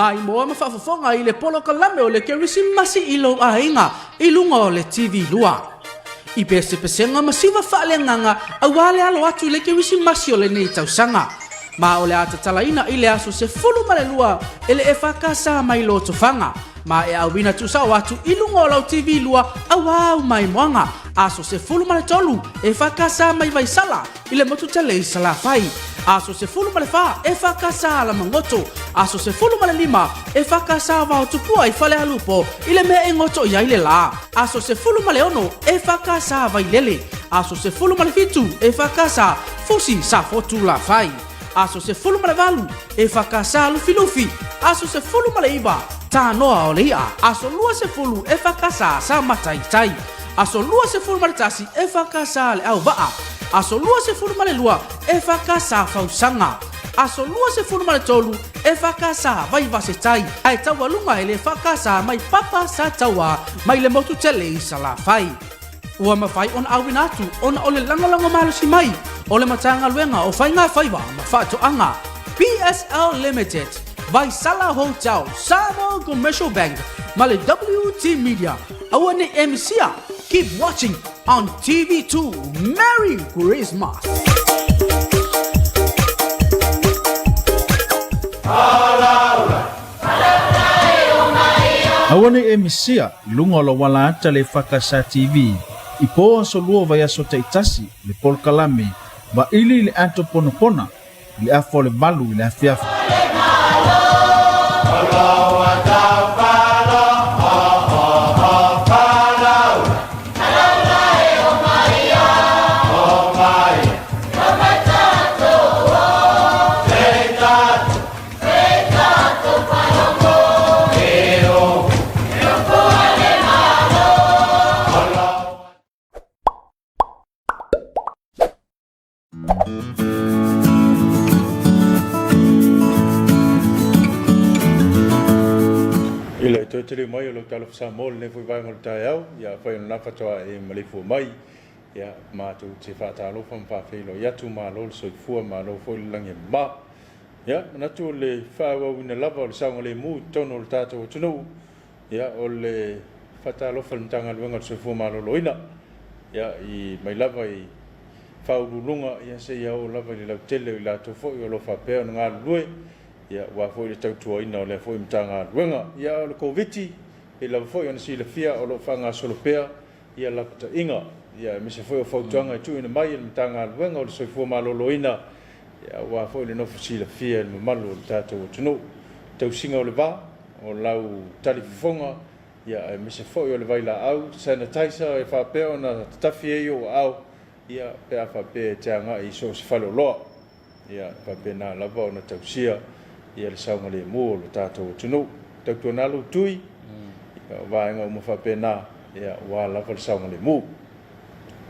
Maimoa ma faafofoga i le polokalame o le Kerisimasi i lou aiga i luga o le TV2. I pesepesega ma siva faaleagaga aua le alo atu i le Kerisimasi o lenei tausaga. Ma o le a tatalaina i le aso 12 e le EFKS mai Lotofaga. Ma e auina tuusao atu i luga o lau TV2 aua au maimoaga. Aso 13 EFKS mai Vaisala i le motu tele i Salafai. Aso 14 EFKS Alamagoto. Aso 15 EFKS Vaotupua i Falealupo i le mea e goto i ai le la. Aso 16 EFKS Vailele. Aso 17 EFKS Fusi Safotu Lafai. Aso 18 EFKS Lufilufi. Aso 19 Tanoa o le I'a. Aso 20 EFKS Samataitai. Aso 21 EFKS Leauvaa. Aso 22 EFKS Fausaga. Aso 23 EFKS Vaivasetai. Ae taualuga e le EFKS mai Papa Sataua mai le motu tele i Salafai. Ua mafai ona auina atu ona o le lagolago malosi mai o le Matagaluega o Faiga Faiva ma Faatoaga, PSL Limited, Vaisala Hotel, Samoa Commercial Bank ma le WT Media. Aua ne i e misia, keep watching on TV2. Merry Christmas! Aua ne i e misia i luga o lou ala ata le EFKS TV i po aso lua o vaiaso taitasi le polokalame Vaili i le Ato Ponapona i le afa o le 8 i le afiafi. I le toe tele mai o lau talofa Samoa i lenei foi vaega o le taeao, ia afai o lena faatoa e maleifua mai, ia matou te faatalofa ma faafeiloai atu, malo le soifua, malo foi le lagi e mama. Ia manatu o le faaauauina lava o le saogalemu i totonu o le tatou atunuu, ia o le faatalofa i le Matagaluega o le Soifua Maloloina, ia i mai lava i Faauluuluga ia seia oo lava i le lautele o i latou foi o lo o faapea ona galulue ia aua foi le tautuaina o lea foi Matagaluega. Ia o le Koviti, pei lava foi ona silafia o lo o faagasolo pea ia lapataiga, ia aemaise foi o fautuaga e tuuina mai e le Matagaluega o le Soifua Maloloina ia aua foi le nofo silafia e le mamalu o le tatou atunuu. Tausiga o le va, o lau talifofoga ia aemaise foi o le vailaau, sanitizer, e faapea ona tatafi ai ou aao ia pe a faapea e te agai i so o se faleoloa. Ia e faapena lava ona tausia ia le saogalemu o lo tatou atunuu. Tautuana lou tui, ia o vaega uma faapena, ia aua lava le saogalemu.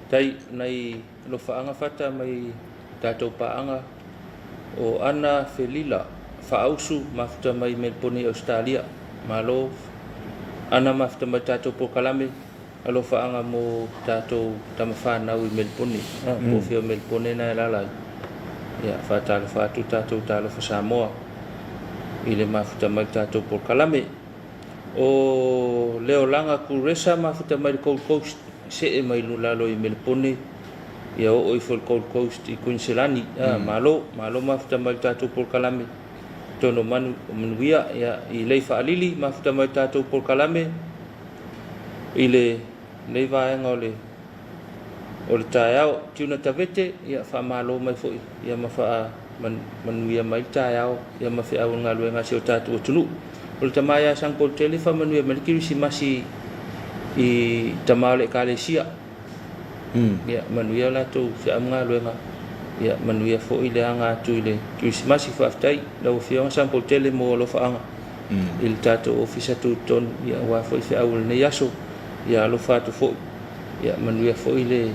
Tai nai alofaaga fata mai tatou paaga o Ana Felila Faausu mafuta mai Melpone i Ausetalia. Malo Ana mafuta mai tatou polokalame. Alofaaga mo tatou tama fanau i Melipone, po o fea o Melipone na e alaala ai. Ia, faatalofa atu tatou talofa Samoa i le mafuta mai le tatou polokalame. O Leolaga Kuresa mafuta mai le Gold Coast, see mai lalo i Melipone, ia oo ifo i le Gold Coast i Kuiniselani. Malo, malo mafuta mai le tatou polokalame. Tono manu, manuia, ia, i lei faalili mafuta mai le tatou polokalame. I lenei vaega o le o le taeao. Tiuna Tavete, ia faamalo mai foi ia ma faamanuia mai le taeao ia ma feau o le galuega a si o tatou atunuu. O le tama ia Sagapolutele faamanuia mai le Kerisimasi i tama o le Ekalesia. Ia manuia latou feau ma galuega, ia manuia foi le aga atu i le Kerisimasi. Faafetai lau Afioga Sagapolutele mo alofaaga i le tatou ofisa tutotonu, ia aua foi feau o lenei aso. Ia alofa atu foi, ia manuia foi le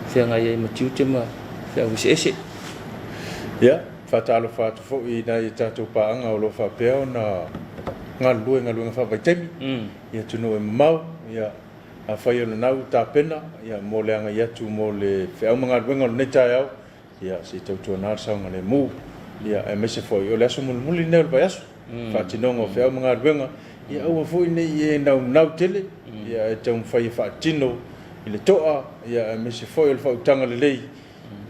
feagai ai ma tiute ma feau eseese. Ia, faatalofa atu foi i nai a tatou paaga o lo o faapea ona galulue i galuega faavaitaimi i atunuu e mamao. Ia, afai o lena ua tapena ia mo le agai atu mo le feau ma galuega o lenei taeao, ia se i tautuana le saogalemu. Ia, aemaise foi o le aso mulimuli lenei o le vaiaso. Faatinoga o feau ma galuega, ia aua foi ne i e naunau tele, ia ae taumafai e faatino i le to'a, ia aemaise foi o le faautaga lelei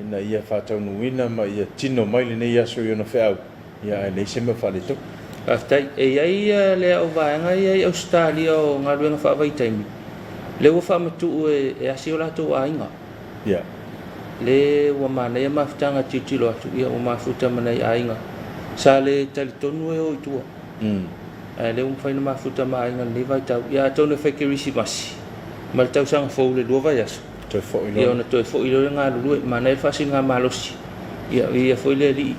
ina ia faataunuuina ma ia tino mai lenei aso i ona feau, ia ae leai se mea o faaletonu. Faafetai. E i ai le au vaega ia i Ausetalia o galuega faavaitaimi, lea ua faamatuu e asi o latou aiga. Ia. Le ua manaia mafutaga tilotilo atu, ia ua mafuta ma nai aiga sa le talitonu e o i tua. Ae lea ua mafai ona mafuta ma aiga i lenei vaitau. Ia atonu e fai kerisimasi ma le tausaga fou i le lua vaiaso. Toe foi loa. Ia ona toe foi loa le galulue. Manaia le faasiligamalosi. Ia o ia foi le alii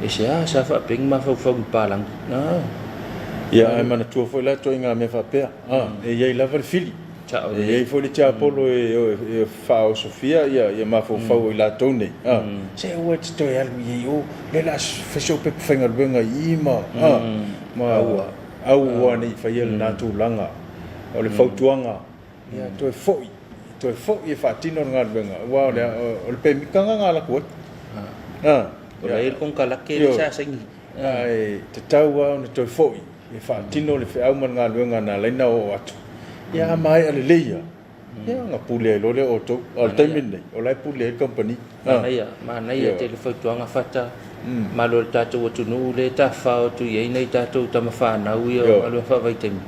e seasea faapea ni mafaufau i palagi. Ah. Ia ae manatua foi la ituaiga mea faapea. Ah, e i ai lava le fili. E i ai foi le tiapolo e faaosofia ia mafaufau o i latou nei, se aua e te toe alu i ai o lea o le a fai si ou pepa faigaluega i i ma, ma aua ne i faia lena tulaga. O le fautuaga, ia toe foi, toe foi e faatino le galuega, aua o le pemita lena na alu atu ai. O la e i ai le konekarate lea sa saini. Ae tatau lava ona toe foi e faatino le feau ma le galuega na ala ai ona oo atu. Ia a maea lelei lava, ia ona pule ai loa lea o outou. A o le taimi lenei, o la e pule ai le kamupani. Manaia, manaia tele fautuaga Fata. Malo i le tatou atunuu lea e tafafao atu i ai nai tatou tama fanau ia o galuega faavaitaimi,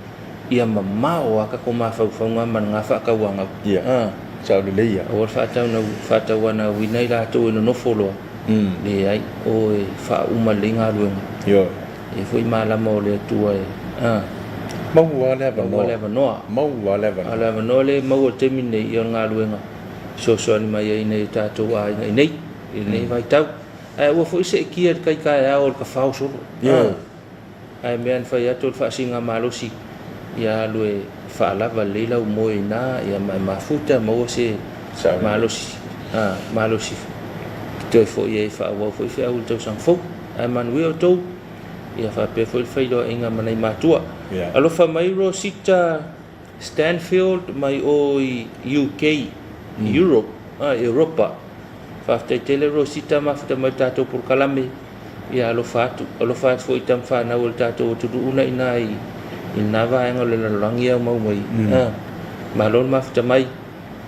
ia mamao lava tatou mafaufauga ma lena faatauanau. Ia, sao lelei lava. Aua le faatauanauina i latou e nonofo loa. Leai, o e faauma lelei galuega. Ioe. E foi malama o le Atua e, a. Maua le avanoa. Maua le avanoa. Maua le avanoa. A o le avanoa lea e maua i le taimi lenei, ia o le galuega e fesoasoani mai ai nai o tatou aiga i nei, i lenei vaitau. Ae aua foi seetia i le tai taeao o le tafao solo. Ioe. Ae mea na fai atu o le faasiligamalosi, ia alu e faalava lelei lau moe i ina, ia ma e mafuta, maua se malosi, a, malosi e toe foi ai e faaauau foi feau i le tausaga fou. Ae manuia outou, ia faapea foi le feiloaiga ma nai matua. Alofa mai Rosita Stanfield mai o i UK, Europe, a, Europa. Faafetai tele Rosita mafuta mai i le tatou polokalame. Ia alofa atu, alofa atu foi i tama fanau o le tatou atunuu na ina i lena vaega o le lalolagi au mau mai. Mm. Malo le mafuta mai,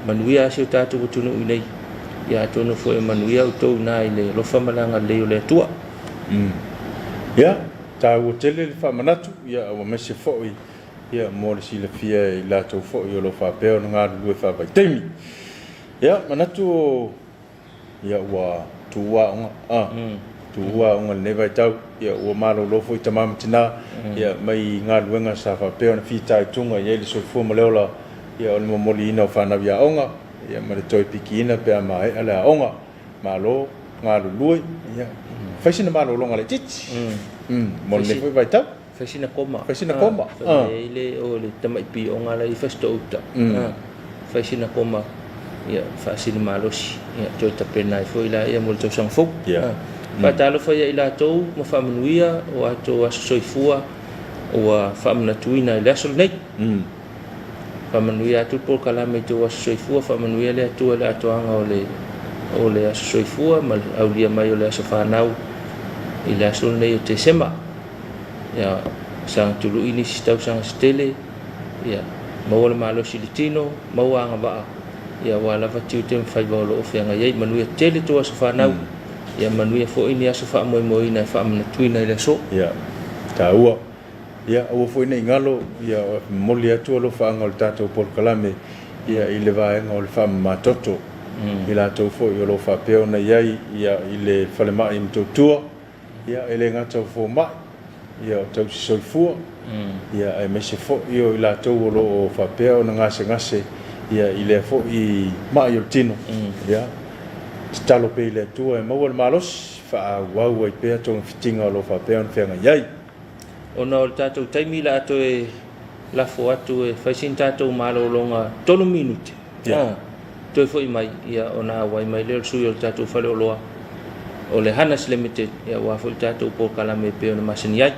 manuia si o tatou atunuu i nei. Ia atonu foi e manuia outou ina i le alofa ma le agalelei o le Atua. Mm. Ia, taua tele le faamanatu, ia aemaise foi ia mo le silafia e i latou foi o lo o faapea ona galulue faavaitaimi. Ia, manatu o Ia ua tuua aoga, a, tuua aoga i lenei vaitau, ia ua malolo foi tama ma tina, ia mai galuega sa faapea ona fitaituga i ai le soifua ma le ola, ia o le momoliina o fanau i aoga, ia ma le toe pikiina pe a maea le aoga. Malo galulue, ia fai sina malologa laitiiti, mo lenei foi vaitau. Fai sina koma. Fai sina koma. Fai mai ai le o le tamai pioga la i Fasitoo-uta. Fai sina koma ia faasili malosi ia toe tapena ai foi laia mo le tausaga fou. Faatalofa ia i latou ma faamanuia o atou aso soifua ua faamanatuina i le aso lenei. Faamanuia atu le polokalame i tou aso soifua, faamanuia le Atua i le atoaga o le o le aso soifua ma le aulia mai o le aso fanau i le aso lenei o Tesema. Ia saga tului nisi tausaga se tele, ia maua le malosi i le tino, maua agavaa, ia aua lava tiute ma faiva o lo o feagai ai. Manuia tele tou aso fanau, ia manuia foi ni aso faamoemoeina e faamanatuina i le aso. Ia, taua. Ia, aua foi ne i galo, ia, momoli atu alofaaga o le tatou polokalame, ia, i le vaega o le faamamatoto, i latou foi o lo o faapea ona i ai, ia, i le falemai i Motootua, Ia, e le gata o fomai, ia, o tausi soifua, ia, aemaise foi o i latou o lo o faapea ona gasegase, ia, i lea foi mai o le tino. Ia, tatalo pea i le Atua e maua le malosi, faaauau ai pea togafitiga o lo o faapea ona feagai ai. Ona o le tatou taimi la a toe lafo atu e fai sina tatou malologa 3 minute. Yeah. Toe foi mai ia ona auai mai lea o le sui o le tatou faleoloa o le Hanas Limited ia aua foi le tatou polokalame e pei ona masani ai.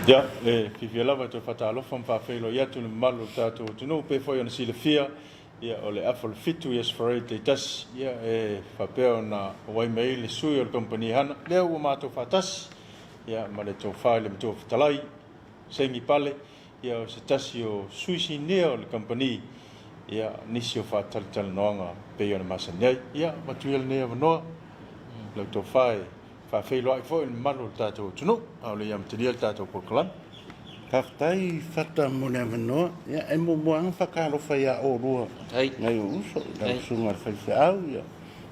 Ia, e fiafia lava e toe faatalofa ma faafeiloai atu i le mamalu o le tatou atunuu, pei foi ona silafia, ia, o le afa o le fitu i Aso Faraile taitasi, ia, e faapea ona auai mai ai le sui o le kamupani hana, lea ua matou faatasi, ia, ma le tofa i le Matua Fetalai, Sengi Pale, ia, o se tasi o sui sinia o le kamupani, ia, nisi o faatalatalanoaga pei ona masani ai. Ia, avatu ia lenei avanoa, lau tofa e faafeiloai foi i le mamalu o le tatou atunuu, a o le i amatalia le tatou polokalame. Faafetai Fata mo le avanoa. Ia, e muamua lava ona faatalofa ia oulua nai ou uso, i lau susuga i le faifeau, ia,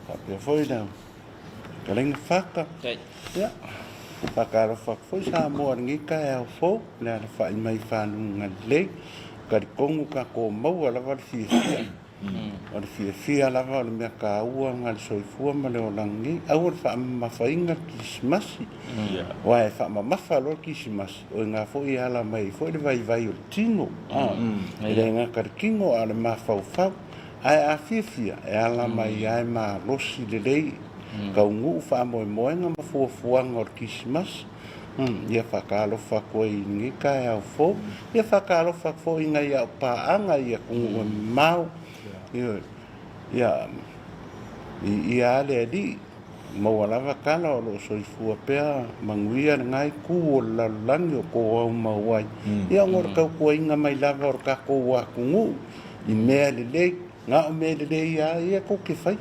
faapea foi lau fetalaiga Fata. Ia, faatalofa atu foi Samoa i lenei taeao fou, le alafai mai i faguga lelei. Talitonu tatou maua lava le fiafia. O le fiafia lava o le mea taua na le soifua ma le olaga nei. Aua le faamamafaina le Kirisimasi, aua e faamamafa loa le Kirisimasi, o i ina foi e ala mai ai foi le vaivai o le tino. E le gata i le tino a o le mafaufau. Ae a fiafia, e ala mai ai malosi lelei, taunuu faamoemoega ma fuafuaga o le Kirisimasi. Ia faatalofa atu ai i lenei taeao fou. Ia faatalofa atu foi i nai au paaga i atunuu e mamao. Ioe. Ia, viia lava le Alii, maua lava tala o lo o soifua pea manuia lena itu o le lalolagi o to aumau ai. Ia ona o le tautuaina mai lava o le tatou atunuu i mea lelei, na o mea lelei lava ia tou te faia.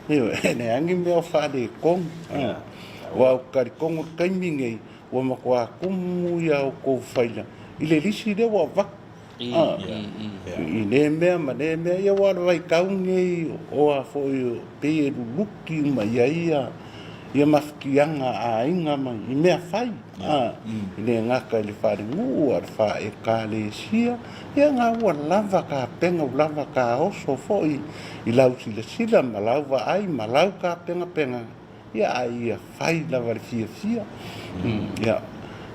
Ioe, e leai ni mea o faaletonu. Aua ou te talitonu i le taimi lenei ua matua tumu ia outou faila i le lisi lea ua avatu. I lea mea ma lea mea, ia aua o le vaitau lenei o a foi pei e luluki uma i ai ia mafatiaga a aiga ma i mea fai, e le gata i le falenuu a o le faekalesia, ia na ua lava tapena, ua lava taoso foi i lau silasila ma lau vaai ma lau tapenapenaga. Ia, a ia fai lava le fiafia. Ia,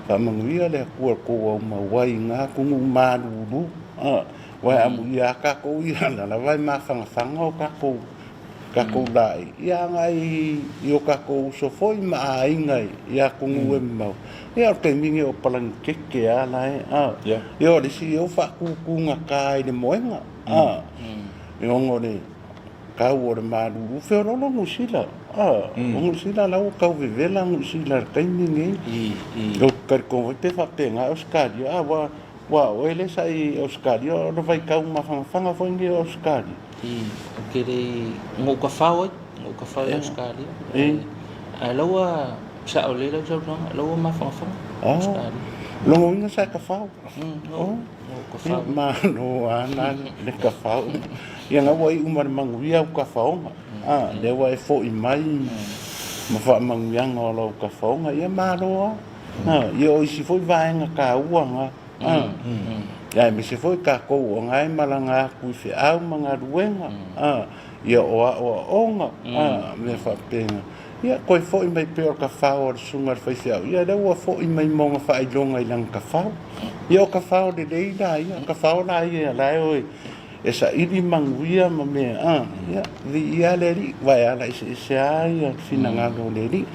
faamanuia le Atua i le tou aumau ai i na atunuu malulu. Aua e amuia lava tatou ia, o la lava e mafanafana o tatou, tatou laei, ia agai i o tatou uso foi ma aiga i atunuu e mamao. Ia, o le taimi lenei o palagi keke lava la e, ia, o le isi ia ua faatutugata i le moega, e ono o le Tau o le malulu feololo Niu Sila. O Niu Sila la ua tau vevela Niu Sila i le taimi lenei. Ou te talitonu foi pe faapena Ausetalia, a ua ua oe lea sa i Ausetalia o le vaitau mafanafana foi lenei o Ausetalia. Ou te le i, na ou tafao ai, na ou tafao i Ausetalia. Ae la ua sao lelei lau saunoaga, la ua mafanafana Ausetalia. Lona uiga sa e tafao? Malo lava la le tafao. Ia na ua iu ma le manuia au tafaoga. A, lea ua e foi mai ma faamanuiaga o lau tafaoga. Ia malo lava. A, ia o isi foi vaega taua na. A, ia aemaise foi tatou o na e malaga atu i feau ma galuega. A, ia o aoaoga, a, mea faapena. Ia, toe foi mai pea o le tafao a le susuga i le faifeau, ia lea ua foi mai ma ona faailoga i lana tafao. Ia o tafao lelei la ia, o tafao la ia la e o e saili manuia ma mea, a, ia, viia le Alii, aua e ala eseese lava ia finagalo o le Alii.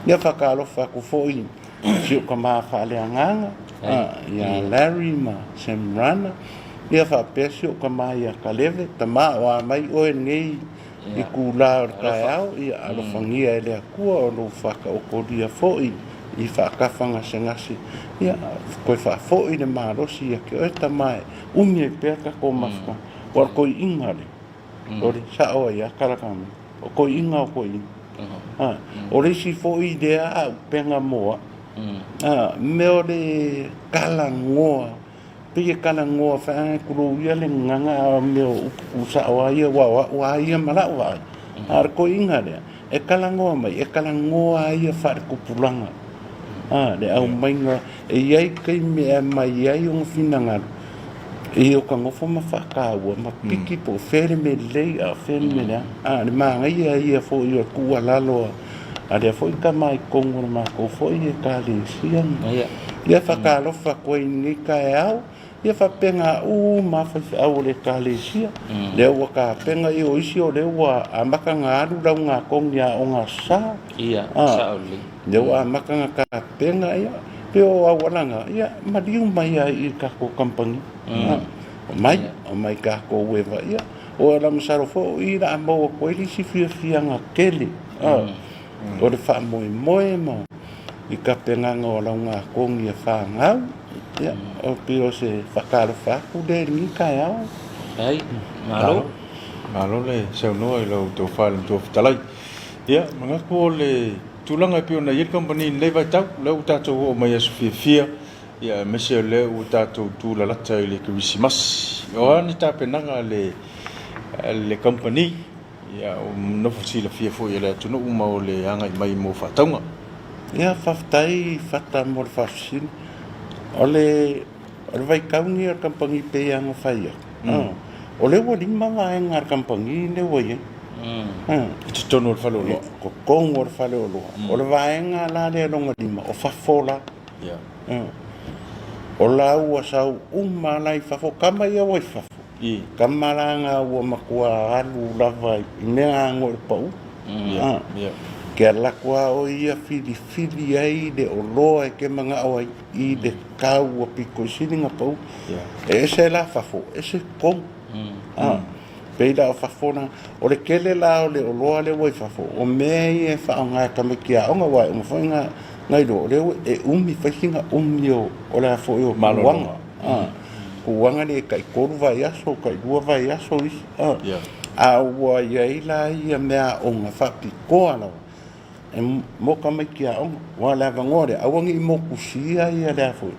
Ia faatalofa atu foi i si ou tama faaleagaga, a, ia Larry ma Sam Rana, ia faapea si ou tama ia Kaleve, tama o a mai oe lenei itulā o le taeao, ia alofagia e le Atua o lou faataotolia foi i faatafagasegase, ia toe faafoi le malosi ia te oe tama e umi ai pea tatou mafutaga. Ua o le toeaina lea, o le sao ai lava Kalakame, o toeaina o toeaina. O le isi foi lea auupega mo au, mea o le talanoa Pei e talanoa faaagaga tulou ia le gagana a o mea o upu tuusao lava ia aua o au lava ia ma lau vaai. A o le toeaina lea, e talanoa mai, e talanoa lava ia faaletupulaga, a, le aumaiga, e i ai taimi e aumai ai ona finagalo i o ta nofo ma faataua ma piki po o fea le mea lelei a o fea le mea leaga. A o le manaia ia foi o le tuualalo a lea foi tama i totonu o le matou foi Ekalesia. Ia faatalofa atu ai i lenei taeao, ia faapena uma lava faifeau o le Ekalesia. Lea ua tapena, ia o isi o lea ua amata ona alu lauga togi i aoga aso Sa. Lea ua amata ona tapena, ia pei o auala na, ia maliu mai lava i le tatou kamupani. Omai, omai tatou e vaia. O ala masalo foi o i la maua atu ai le isi fiafiaga tele o le faamoemoe ma i tapenaga o laugatogi a fanau. Ia, o pei o se faatalofa atu lea i lenei taeao. Ai, malo. Malo le saunoa i lau tofa i le Matua Fetalai. Ia, manatu o le tulaga e pei ona i ai le kamupani i lenei vaitau, lea ua tatou oo mai i aso fiafia, Ia, aemaise o lea ua tatou tulalata i le Kerisimasi. O a ni tapenaga a le, a le kamupani, ia, ua nofo silafia foi e le atunuu ma o le agai mai mo faatauga. Ia, faafetai Fata mo le faafesili. O le, o le vaitau lenei o le kamupani pei lava ona fai atu, o lea ua lima vaega a le kamupani lea ua i ai. I totonu o le faleoloa. I totonu o le faleoloa. O le vaega la lea lona lima, o fafo la. O la ua sau uma la i fafo, tama ia ua i fafo. Tama la na ua matua alu lava i mea ago i le pau. Ke ala atu lava oe ia filifili ai le oloa e te manao ai i le tau ua pito i sili na pau. E ese la fafo, ese totonu. Pei la o fafo la, o le tele la o le oloa lea ua i fafo, o mea ia e faaaoga e tamaiti aoga, aua e uma foi na iloa, o lea ua e umi, fai sina umi o le a foi o puaga. Puaga lea e tai 3 vaiaso, tai 2 vaiaso isi. A ua i ai la ia mea aoga faapitoa lava e mo tamaiti aoga. Aua o le avanoa lea, aua ne i motusia ia le a foi,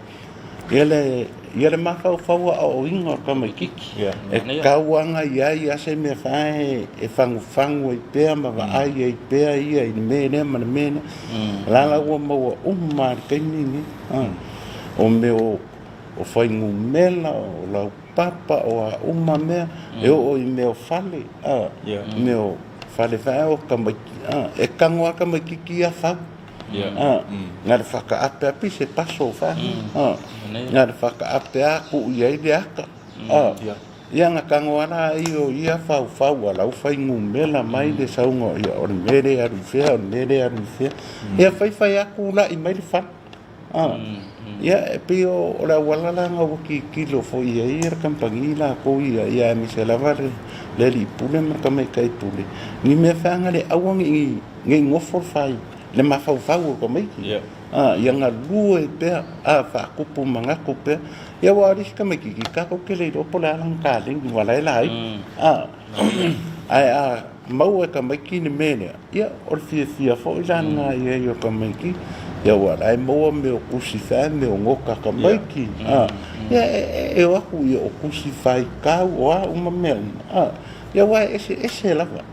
ia le, ia le mafaufau aoaoina o tamaititi. E tatau lava ona i ai lava se mea fa e fagufagu ai pea ma vaai ai pea ia i le mea lea ma le mea lea. O la la ua maua uma lava i le taimi lenei. O mea o o fuainumera, o laupapa, o a uma mea, e oo i mea o fale, a, mea o fale foi o tamaiti, a, e tago lava tamaititi ia fau, a, na o le faataape lava pei se puzzle foi lea, a, na o le faataape lava tuu i ai le ata, a, ia ona tago lava laia o ia faufau a la ua fuainumera mai le sauga, ia o le mea lea e alu i fea, o le mea lea e alu i fea, ia fai fai lava tulai mai le fale. Ia, e pei o le auala la lena ua tilotilo foi i ai le kamupani latou ia, ia aemaise lava le alii pule ma le tamaitai pule, ni mea feaga le aua ne i nofo le fai le mafaufau o tamaiti, ia galue pea, faatupu manatu pea. Ia aua o le isi tamaititi, tatou te le iloa po o le a lana taleni aua o la e laiti. Ae a maua e tamaiti le mea lea, ia o le fiafia foi la lena i ai o tamaiti, ia aua o la e maua mea o tusi fai, mea o nota a tamaiti, ia e o atu ia o tusi faitau, o a uma mea uma, ia aua e eseese lava,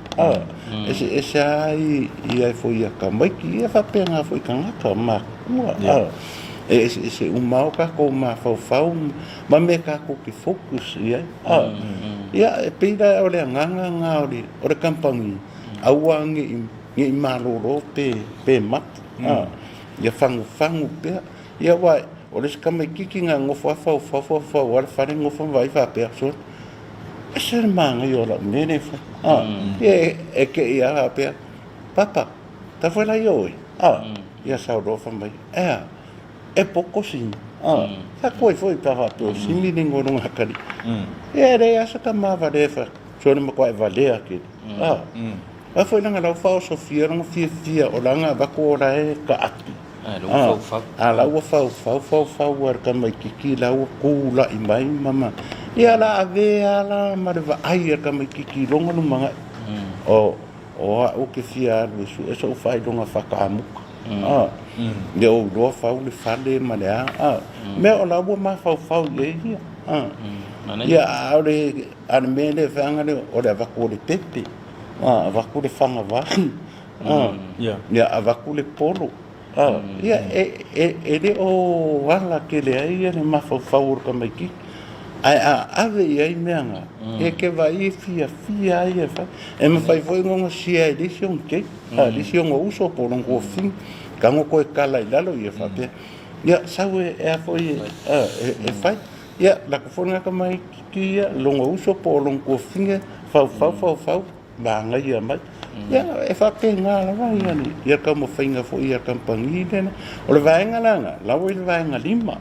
eseese lava i ai foi ia tamaiti, ia faapena foi i tagata matutua, e eseese uma lava o tatou mafaufau ma mea tatou te focus i ai. Ia, e pei la o le agaga lena o le, o le kamupani, aua ne i, ne i malolo pe, pe mapu, ia fagufagu pea. Ia aua o le isi tamaititi na nofo lava faufau, faufau lava le fale, nofo ma vaai faapea, sole, ese le manaia o lau mea lea e fai. Ia e te i lava faapea, Papa, tau fai laia oe, ia sau loa fai mai, e a? E poto simi. Sa koe foi pe a faapea o simi le igoa o lona atalii. Ia e leai lava se tama valea e fai atu, sole matua e valea tele. A foi leaga o la ua faaosofia lona fiafia o lana avatu o la e taapi. A la ua faufau faufau lava e le tamaititi la ua tulai mai ma ma ia o le a avea lava la ma le vaai a le tamaititi i lona lumanai. O O au ou te fia alu e sue so'u faailoga faataamuka a ia ou iloa fau le fale ma le a a mea o la ua mafaufau i ai ia a ia a o le a le mea lea feaga lea o le avatu o le pepe a avatu le fagavai a ia avatu le polo a ia e le o ala tele ai ia le mafaufau o le tamaititi Ae a ave i ai mea na, e te vaai e fiafia ai e fai. E mafai foi ona share i le isi ona keiki, a le isi ona uso po o lona tuafafine, tago toe tala i lalo ia faapea, ia sau e a foi e fai. Ia lako foi lena tamaititi ia lona uso po o lona tuafafine, faufau faufau manaia mai. Ia e faapena lava ia le taumafaiga foi a kamupani lea. O le vaega la lena, la ua i le vaega 5.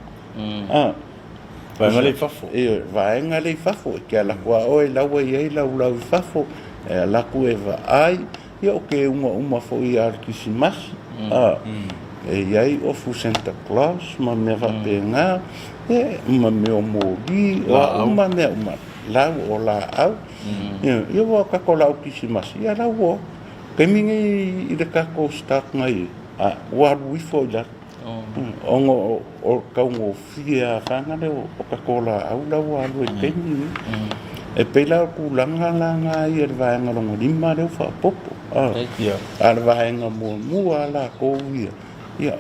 Vaega lea i fafo. Ioe, vaega lea i fafo, e te alu atu lava oe la ua i ai lau lau i fafo, e alu atu e vaai, ia o keuga uma foi lava o le Kerisimasi, e i ai ofu Santa Claus ma mea faapena, ia, ma mea o moli, o a uma mea uma, lau o laau, ia aua o tatou laau Kerisimasi, ia la ua, taimi nei i le tatou stock na i ai, ua alu ifo i lalo. Ona o le taugofie lava lea o tatou laau la ua alu ai i le taimi lenei. E pei la o le tulaga la lena ia i le vaega lona 5 lea ua faaopoopo. A o le vaega muamua lava latou ia, ia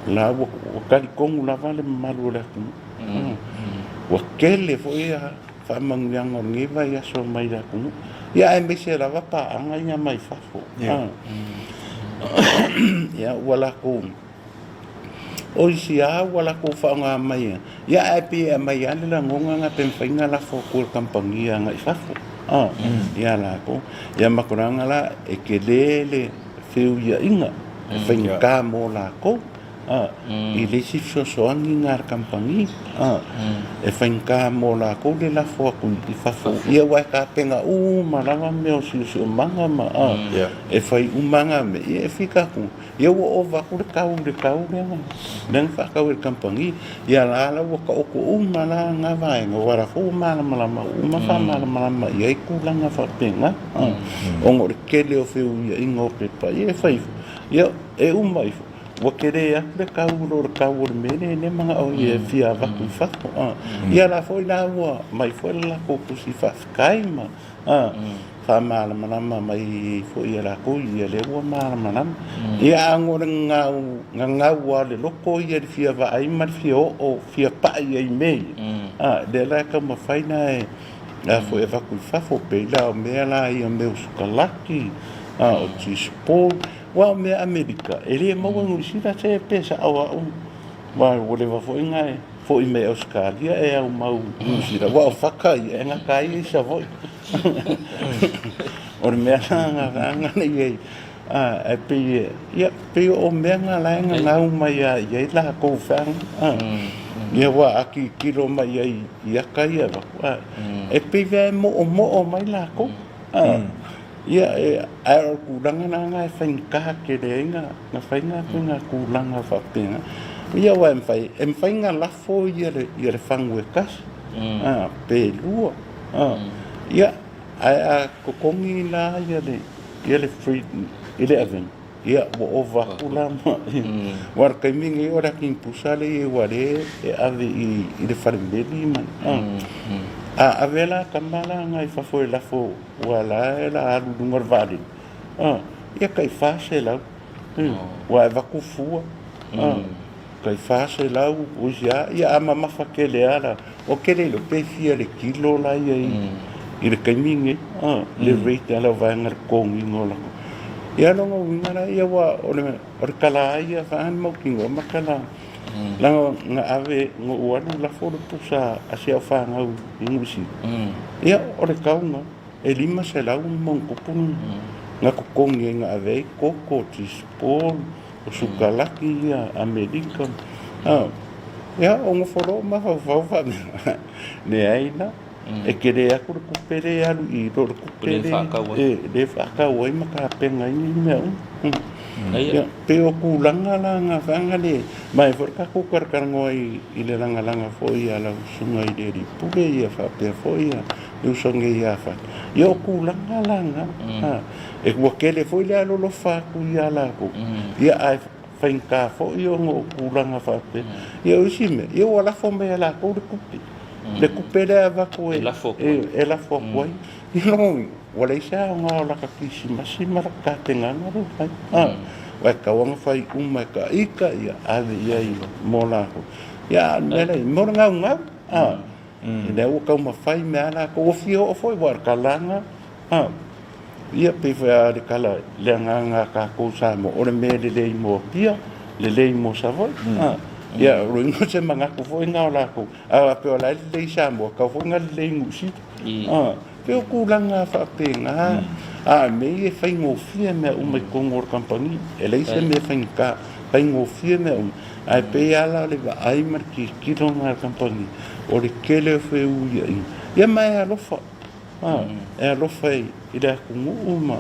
o la ua talitonu lava le mamalu o le atunuu. Ua tele foi faamanuiaga o lenei vaiaso mai le atunuu, ia aemaise lava paaga ia mai fafo. Ia ua latou O isi lava ua latou faaaoga mai a, ia ae pei e aumai lava le lagona na pe mafai ona lafo atu e le kamupani agai i fafo ia latou. Ia ma tulaga la e tele le feuiaiga e faigata mo latou i le isi fesoasoani na a le kamupani e faigata mo latou le lafo atu i fafo ia aua e tapena uma lava mea o siosiomaga ma e fai uma na mea ia e fika atu Ia ua ova atu le tau i le tau lea lea na faatau e le kamupani. Ia la la ua taoto uma la na vaega aua o la foi ua malamalama uma faamalamalama i ai tulaga faapena. Ona o le tele o feuiaiga o pepa ia e fai ifo, ia e uma ifo ua tele atu le tau i lo le tau o le mea lea e manao ia e fia avatu i fafo. Ia la foi la ua aumai foi le latou tusi faafetai ma faamalamalama mai foi e latou ia lea ua malamalama. Ia a o le gagau gagau lava o le loto ia i le fia vaai ma le fia oo fia pai ai i mea ia, a lea la e taumafai la e a foi e avatu i fafo pei la o mea la ia mea o sukalaki, a o cheese ball, aua o mea Amerika e le maua i Niu Sila se pe sao au aua ua leva foi ona e foi mai Ausetalia e aumau i Niu Sila, aua o faka ia e gata ai i Savaii. O le mea la na na i ai, ae pei e, ia, pei o mea na la e gagau mai lava i ai latou feaga. Ia aua a tilotilo mai ai i ata ia e avatu, e pei lava e moomoo mai latou. Ia, ae o le tulaga la lena e faigata tele ai ona fai na tulaga faapena. Ia aua e mafai, e mafai ona lafo le fagu e tasi, pe lua. Ia, ae a totogi la le freight i le avega, ia ua ova atu la ma... Aua o le taimi lenei o le ati pusa lea e i ai aua o lea e ave i le falemeli ma... A ave la tama la na i fafo e lafo aua o la e la alu i luga o le vaalele, ia tai 400, aua e avatu fua, tai 400, o isi lava, ia a mamafa tele lava la, ou te le iloa pe fia le kilo la e i ai i le taimi lenei, le rate a le vaega i le totogiina o latou. Ia o lona uiga la ia, aua o le tala lava ia le mautinoa ma tala, leaga na ave, na ou alu lafo le pusa a si au fanau i Niu Sila, ia o le tau lena, e 500 ma ona tupu na totogi ai na ave ai koko, cheese ball, o sukalaki ia Amerika. Ia, o nofo loa mafaufau faapea, leai la, e tele atu le tupe lea e alu i lo le tupe lea e faatau ai ma tapena ai nei mea uma. Ia, pei o tulaga la na vaega lea, ma e foi le tatou talatalanoa i le lagalaga foi a lau susuga i le alii pule ia faapea foi le uso nei ia Fata. Ia o tulaga la na, e ua tele foi le alolofa atu ia latou, ia ae faigata foi ona o tulaga faapea. Ia o isi mea, ia ua lafo mai e latou le tupe, le tupe lea e avatu e lafo atu ai. Ia lona uiga, ua leai se aoga o lata kerisimasi ma lata tapenaga lea e fai. Aua e tatau lava ona fai uma e taita, ia ave i ai mo latou. Ia a o le mea la e i ai, mo le gaugau, lea ua taumafai mea a latou, ua fia oo foi aua o le talaga, Ia pei foi lava le tala le agaga a tatou Samoa, o le mea lelei mo Apia, lelei mo Savaii. Ia o lona uiga o se manatu foi lena o latou, a faapea o la e lelei i Samoa, tatau foi ona lelei i Niu Sila. Pei o tulaga faapena, a o mea ia e faigofie mea uma i totonu o le kamupani, e leai se mea faigata, faigofie mea uma. Ae pei lava la o le vaai ma le tilotilo lena a le kamupani, o le tele o feuiaiga, ia ma e alofa. E alofa i le atunuu ma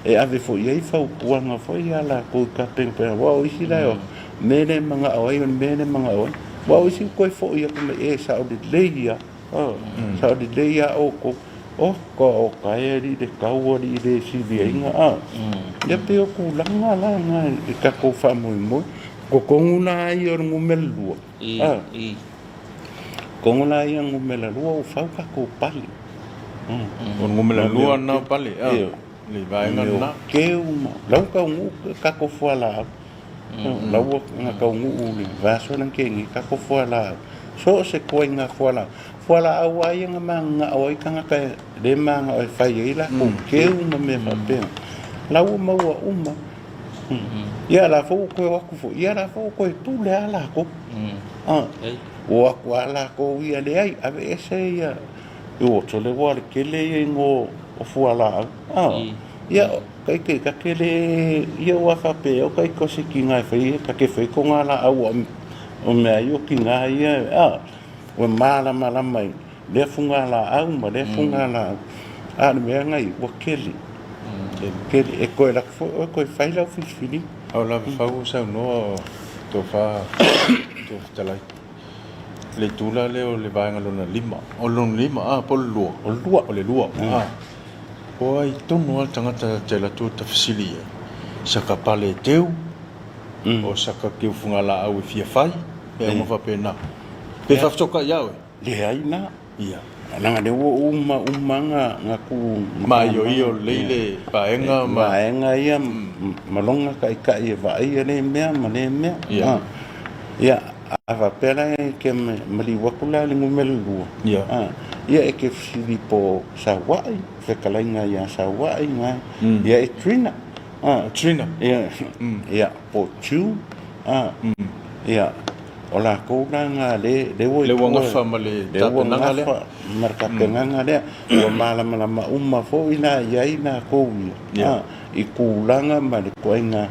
e ave foi i ai fautuaga foi ia latou i tapenapena aua o isi la e o atu, o le mea lea e manao ai o le mea lea e manao ai. Aua o isi ua toe foi atu mai, e sao lelei lava, sao lelei lava outou. Oka oka e alii le tau alii le sili ai na. Ia pei o tulaga la na i tatou faamoemoe. O totonu la ia o le numera 2. Kogo la ia numera 2 ua fau tatou pale. O le numera 2 lena o pale, le vaega lena. Keu ma, la ua taunuu tatou fualaau. La ua taunuu le vaiaso lea na tea nei tatou fualaau. So o se ituaiga fualaau. Fualaau lava ia na mananao ai tagata lea e mananao e fai ai latou keu ma mea faapena. La ua maua uma. Ia la foi ua toe o atu foi, ia la foi ua toe pule lava latou. Ua o atu lava latou ia leai, aveese ia, ua tele ua le tele ia igoa o fualaau. Ia, taite ta te le, ia ua faapea o taite o se tina e fai, ta te fai tona laau o mea ia o tina ia, ua malamalama i lea fugalaau ma lea fugalaau, a o le mea lena ua tele, tele. E toe alu atu foi oe toe fai lau filifiliga. A o lava fau o saunoa o tofa tou fetalai i le itu la lea o le vaega lona lima, o le lona lima a po o le lua? O le lua. O le lua a. Po o ai tonu lava le tagata te alu atu ta fesili i ai, saka pale teu, o saka keu fugalaau e fia fai, mea uma faapena. Pe faafetokai ia oe? Leai na. Ia. Leaga lea ua uma uma na na tu Maioio lelei le vaega ma. Vaega ia ma lona taitai e vaaia lea mea ma lea mea. Ia. Ia, a faapea la e te maliu atu la i le numera lua. Ia. Ia e te fesili po o Saua'i, fetalaiga ia Saua'i na. Ia e Trina. Trina. Ia, ia po o June. Ia, O lakou la na le le ua i tua. Le ua gafa ma le tapenaga lea. Ma le tapenaga lea. Ua malamalama uma foi la i ai lakou ia i tulaga ma le ituaiga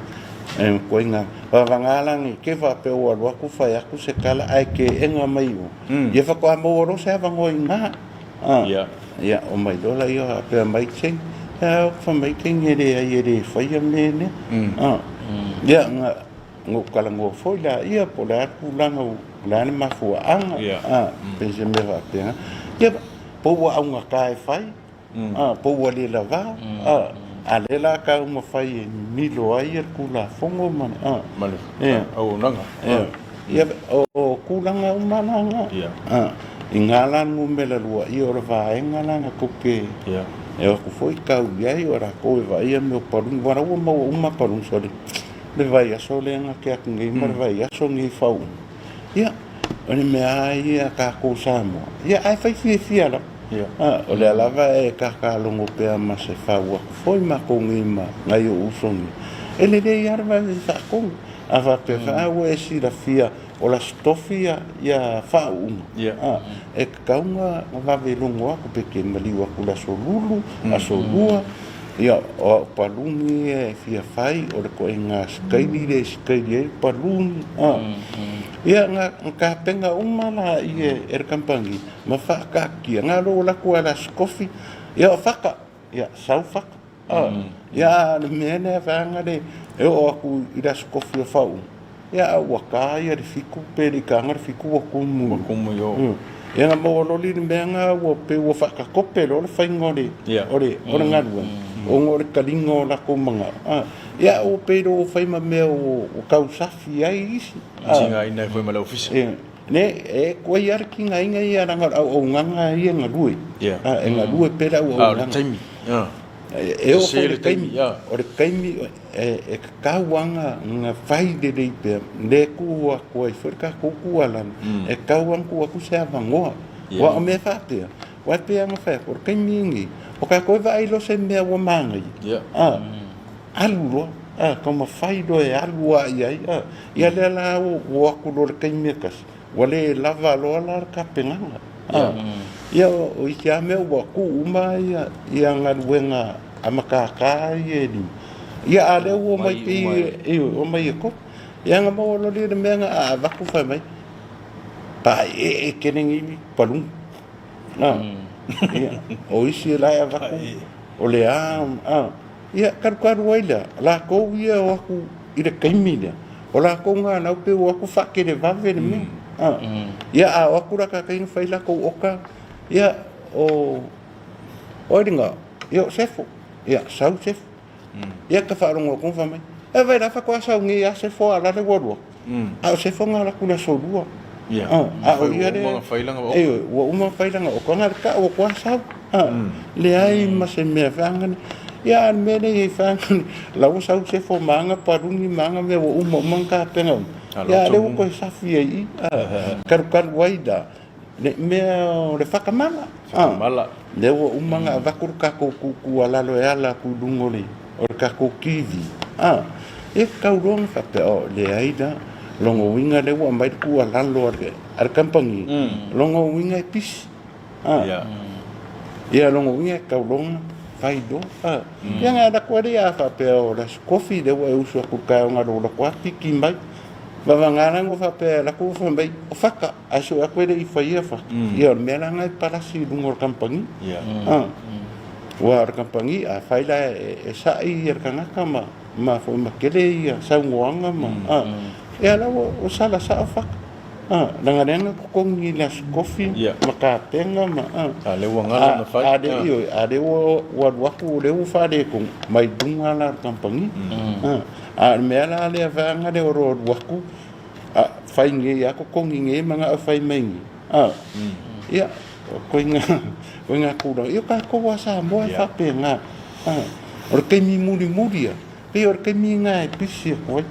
ituaiga vavanga la nei te faapea ua alu atu fai atu se tala ae teena mai o. Ia faatoa maua loa se avanoa i ina. Ia omai loa laia faapea mai Cheng, e a fai mai Cheng e leai e le faia mea nei. Ia na Na ou talanoa foi laia po o le a le tulaga o le a le mafuaaga, pei se mea faapena. Ia, po ua augata e fai, po ua le lava, a o lea la taumafai e mimilo ai le Tulafono ma le... Ma le auaunaga. Ia, o tulaga uma la na. I na la numera lua, ia o le vaega la na tou te e o atu foi tau i ai, o latou e vaaia mea o paluni, aua o la ua maua uma paluni, sole. Le vaiaso lea na tea atu nei ma le vaiaso nei fau uma. Ia, o le mea lava ia a tatou Samoa, ia ae fai fiafia lava. O lea lava e tatalogo pea ma se fau atu foi matou nei ma nai ou uso nei, e lelei lava le vave faatonu. A faapea foi a ua e silafia o la se tofi ia faauuga, e tatau ona vave logo atu pe te maliu atu i le aso Lulu, aso Lua, Ia, o au paluni ia e fia fai, o le koʻenga sikaili lea e sikaili ai le paluni, a. Ia, na tapena uma la ia e le kamupani ma faakaatia, na lou alu atu lava i le aso kofi, ia o Faka, ia, sau Faka, a. Ia, a o le mea lea vaega le e oo atu i le aso kofi o Fauʻu, Ia, a ua ta ia le fitu pe le i taga le fitu ua tumu. Ua tumu i o. Ia na maua loa le mea na ua pei ua faatatope loa le faiga o le o le o le galuega ona o le taliga o latou manao. Ia ua pei loa ua fai ma mea ua tausafi ai isi. Tigaina ai foi ma le ofisa. Ia. Ne, e tuai lava le tigaina ia leaga o le auaunaga ia e galue. E galue pea le auaunaga. A o le taimi. E oo foi i le taimi, o le taimi e tatau lava ona fai lelei pea, lea e tuu atu ai foi le tatou tuualalo, e tatau lava ona tuu atu se avanoa. Aua o mea faapea, aua e pei lava ona fai atu, o le taimi lenei, o tatou e vaai loa se mea ua manaia, alu loa, taumafai loa e alu lava i ai. Ia lea la ua o atu loa i le taimi e tasi, Ua le lava loa la le tapenaga. Ia, o isi lava mea ua tuu uma ia galuega a matata ia e lima. Ia, a o lea ua omai pei e omai e kopi. Ia na maua loa lea i le mea na a avatu fai mai, paeee tele nei paluga. Ia, o isi la e avatu, o le a, Ia, talukalu ai lea, latou ia e o atu i le taimi lea, o latou nanau pei ua o atu faatelevave le mea. Ia, a o atu la tatou na fai latou oka, ia, o ai lena? Ia, o Sefo. Ia, sau Sefo. Ia, ta faalogo atu ma fai mai, e vaai la faatoa sau nei lava Sefo a o la le ua alu atu. A o Sefo na alu atu i le aso lua. A o ia lea, ioe, ua uma ona fai lana oka, na o le tau atu lava sau. Leai ma se mea feagane. Ia, a o le mea lea e i ai feagane, la ua sau Sefo ma ana paluni ma ana mea ua uma uma ona tapena uma, ia a o lea ua toe safi ai i i, talukalu ai la le mea o le whakamala. Whakamala. Lea ua uma ona avatu le tatou tuutuualalo e ala atu i luga o le tatou TV. Ia tatau loa ona faapea, oh, leai la, lona uiga lea ua aumai le tuualalo a le, a le kamupani, lona uiga e pisi. Ah. Ia lona uiga e tatau loa ona fai loa. Ah. Ia na alu atu ai lea a faapea o le Aso Kofi lea ua e usu atu i le taeao na lou alu atu lava piki mai. Vavanga la na faapea e alu atu fai mai o Faka ae sue atu e le i faia Faka. Ia o le mea la lena e palasi i luga o le kamupani. Ah. Aua o le kamupani a fai la e sa'i ia le tagata ma ma foi ma tele ia saunoaga ma ah. Ia la ua sala sa'o Faka. Ah, leaga lea na totogi i le Aso Kofi ma tapena ma ah. A lea ua galo na fai. A lea, ioe, a lea ua ua alu atu o lea ua faaletonu mai luga la o le kamupani. Ah, a o le mea la lea vaega lea o lo o alu atu, a fai nei lava totogi nei manao e fai mai nei. Ah, ia, o ituaiga tulaga. Ia o tatou lava Samoa e faapena. Ah, o le taimi mulimuli lava, Pei o le taimi lena e pisi atu ai.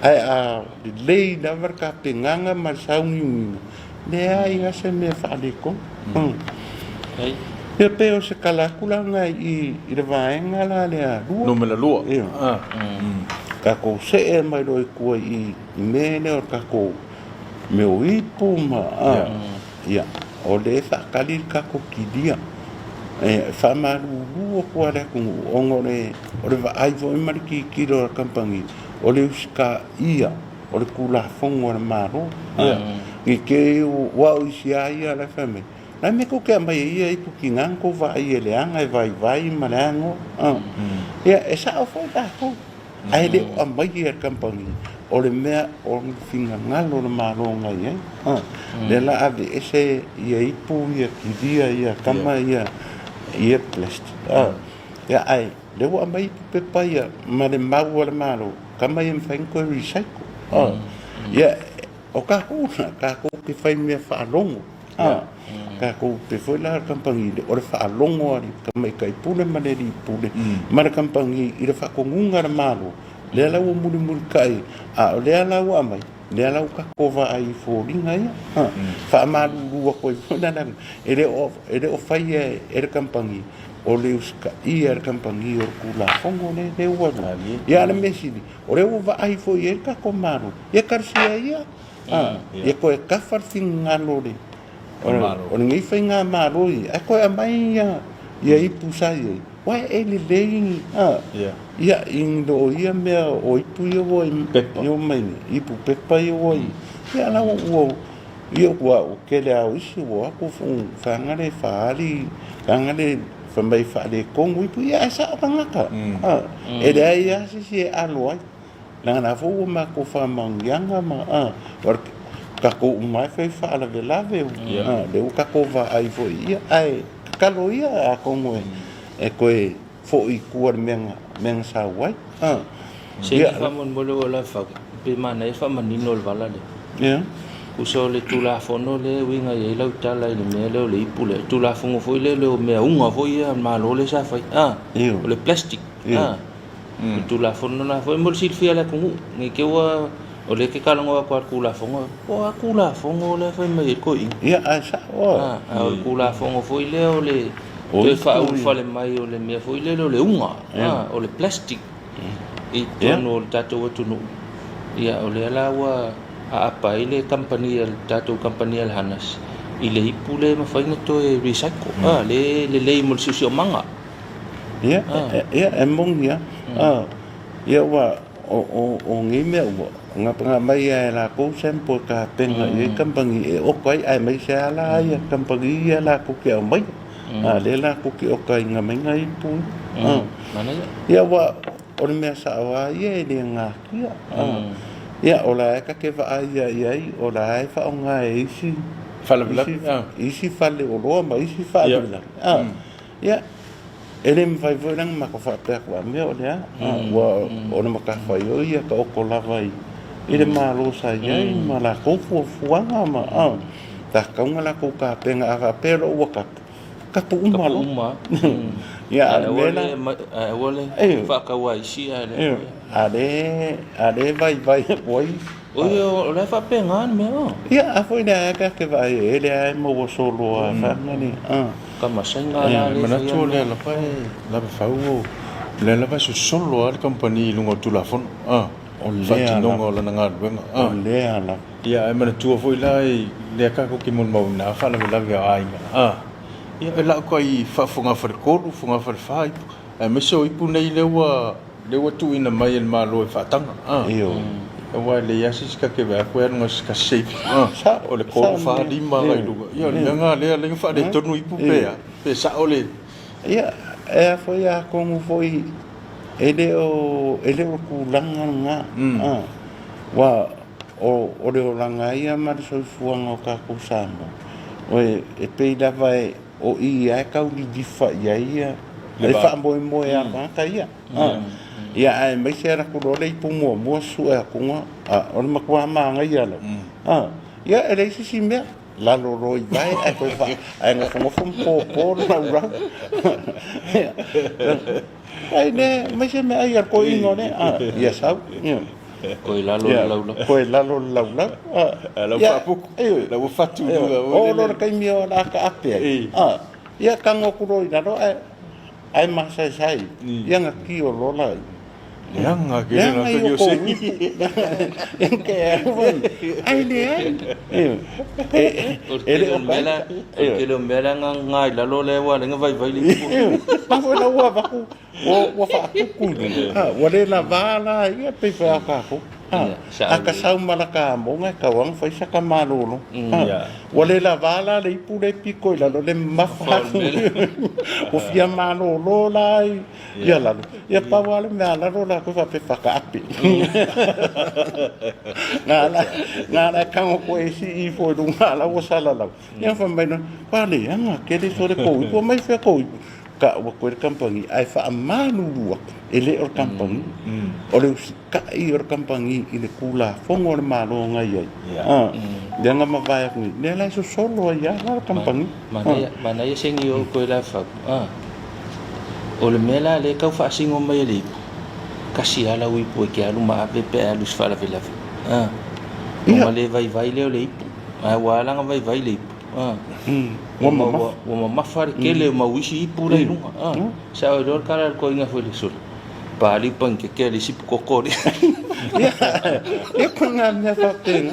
Ae a lelei lava le tapenaga ma le sauniuniga, leai lava se mea e faaletonu. Ia pei o se tala atu la lena i le vaega la lea lua. Numera lua. Ia. Tatou see mai loa i tua i mea lea o le tatou mea o ipu ma, ia, o lea e faatali le tatou kilia. E faamalulu atu lava le atunuu ona o le O le vaai foi ma le tilotilo a le kamupani, o le usitaia o le Tulafono a le Malo. Ne i te i ua au isi lava ia la e fai mai, o le a le mea tou te aumai ai ia ipu tiga na tou vaai e leaga e vaivai ma le a noa. Ia, e sao foi latou, ae le o aumaia e le kamupani, o le mea o le finagalo o le Malo na i ai. Lea la aveese ia ipu ia kilia ia kama ia plastic. Ia ae, lea ua aumai ipu pepa ia ma le mau a le Malo, kama ia e mafai ona toe recycle. Ia, o tatou la, tatou te fai mea faalogo. Tatou te foi la le kamupani, o le faalogo a le tamaitai pule ma le alii pule ma le kamupani i le faatonuga a le Malo, lea la ua mulimulitai, a o lea la ua aumai, lea la ua tatou vaai i foliga ia. Faamalulu atu ai foi la, e le o faia e le kamupani o le usitaia e le kamupani o le Tulafono lea, lea ua alu. Ia a o le mea sili, o lea ua vaai foi i ai le tatou Malo, ia talosia ia, ia toe tafa le finagalo o le, o lenei faigamalo ia, ae toe aumai ia ipu sa i ai, aua e lelei ia, i lo ia mea o ipu ia ua omai nei, ipu pepa ia ua i ai, ia la ua Ia ua o tele lava o isi ua o atu faga le faaali, faga le fai mai faaletonu ipu, ia ae sao tagata. E leai lava se isi e alo ai. Leaga la foi ua matou faamanuiaga ma o tatou uma lava e fai faalavelave, lea ua tatou vaai foi, ia ae tatalo ia atonu e toe foi i tua i le mea na sau ai. Se i faamolemole ua lava fau, pe manaia le faamanino o le vala lea. Ia. Tusa o le Tulafono lea e uiga i ai lau tala i le mea lea o le ipu lea, Tulafono foi lea o mea uga foi ia a le Malo lea sa fai, a, o le plastic, a, o le Tulafono lena foi mo le silafia e le atunuu, ne i te i ua, o lea e te talanoa atu lava i le Tulafono, po o a Tulafono lea e fai mai ai le toeaina. Ia, ae sao lava. A, o le Tulafono foi lea o le toe faaulufale mai o le mea foi lele o le uga, a, o le plastic i totonu o le tatou atunuu. Ia, o lea la ua aapa ai le kamupani a le tatou kamupani a le Hanas i le ipu lea e mafai ona toe recycle, a, lea e lelei mo le siosiomaga. Ia, ia, e moni lava. Ia, ua, o nei mea ua gapagapa mai lava e latou sample e tapena i ai kamupani e oka ai, aemaise lava la ia kamupani ia latou te aumaia. A lea latou te okaina mai nai ipu ia. Ia aua o le mea sao lava ia e le natia. Ia o la e ta te vaai lava i ai, o la e faaaoga e isi isi faleoloa ma isi faalavelave. Ia, e le mafai foi la ona matou faapea atu, a mea o le a? Ua o le matafaioi ia taoto lava i le Malo sa i ai ma latou fuafuaga ma tatau ona latou tapena. A faapea loa ua tapu, tapu uma loa. Ia, a o le mea la. Ae aua le faatau a isi ae le. A lea e vaivai atu ai isi. Oi, o la e faapena le mea. Ia, a foi lea ta te vaai e lea e maua solo a whangani. Ka masainga la le manatu o lea lava e lava fau o O lea lava e sosolo lava le kamupani i luga o le Tulafono, a, O le lea faatinoga lava. o lana galuega, a. O lea lava. Ia, ae manatua foi la i lea tatou te molimauina lava faalavelave o aiga, a. Ia, e lau kai faafogafaletolu, fogafalefa ipu, aemaise o ipu nei lea ua lea ua tuuina mai e le Malo e faataga, a. Ioe. Aua e leai lava se isi ta te vaai atu e alu na o se tasi se ipu, a. Sao, O le sao tolu, fa, lelei. lima agai i Ioe. luga. Ia, o le Ioe. mea lena lea lea na faaletonu ipu pe Ioe. a, pe sao le. Ia, e a foi atonu foi e le o e le o le tulaga lena, a, aua o o le olaga ia ma le soifuaga o tatou Samoa, o e e pei lava e o i lava e tau lilifa i ai ia Le le va. faamoemoe a tagata ia. A, ia aemaise ala ku loa le ipu muamua sue atuga, a, o le matua manaia lava. A, ia e leai se isi mea. Lalo loa i vae ae toe faa ae nofonofo ma pōpō le laulau. Ai le mai se mea ai a le toeaina lea. Ah, ia sau. Ia. Koe lalo le laulau. Koe lalo le laulau. Ah, lau Ia, faapuku. ioe. Lau ua fatu i Ioe. luga Oo foi loa lele. le taimi o le a taape ai. Ah, ia tago atu loa i lalo ae ae masaesae. Ia na tio loa la Leaga tele Leaga latou ia i kou Oseni. ipu. Leaga e alu ai. Ai leai. Ioe. E, O le e le tele o o le ka mea la, ita. o le Ioe. tele o mea la na ga i lalo lea ua ala ai ona vaivai le ipu. Ioe. Mafua ina ua avatu, ua, ua faapuku i luga. A, ua le lavā la ia pei foi a tatou. A, Ia, sao a ka lelei. sau ma laka amoga e tau lava ona fai saka malolo. A, Ia. ua le lavā la le ipu lea e piko i lalo, le mamafa Mamafa o le atu. mea lea. Ua fia malolo la i, ia lalo. Ia pau lava le mea a lalo latou faapea faataape. Na ala, na ala e tago koe e sii ifo i luga a la ua salalau. Ia fai mai loa, ua leaga tele sole kou ipu, aumai fea kou ipu. Taua koe le kamupani ae faamalulu atu, e le o le kamupani, o le usitai o le kamupani i le Tulafono a le Malo na i ai. Lea na mavae atu nei, lea la e sosolo ai lava la le kamupani. Manaia, manaia segi o koe la fau. O le mea la lea e tau faasino mai e le ipu, tasi lava lau ipu e te alu ma ave pe a alu i se faalavelave. Ona le vaivai lea o le ipu, ae ua ala ona vaivai le ipu. Ua mamafa. Ua mamafa le tele o mau isi ipu la i luga. Sao iloa le tala a le toeaina foi le sole, paliu panikeke a le isi koko lea. Ia, ia koe ngā mea faapena.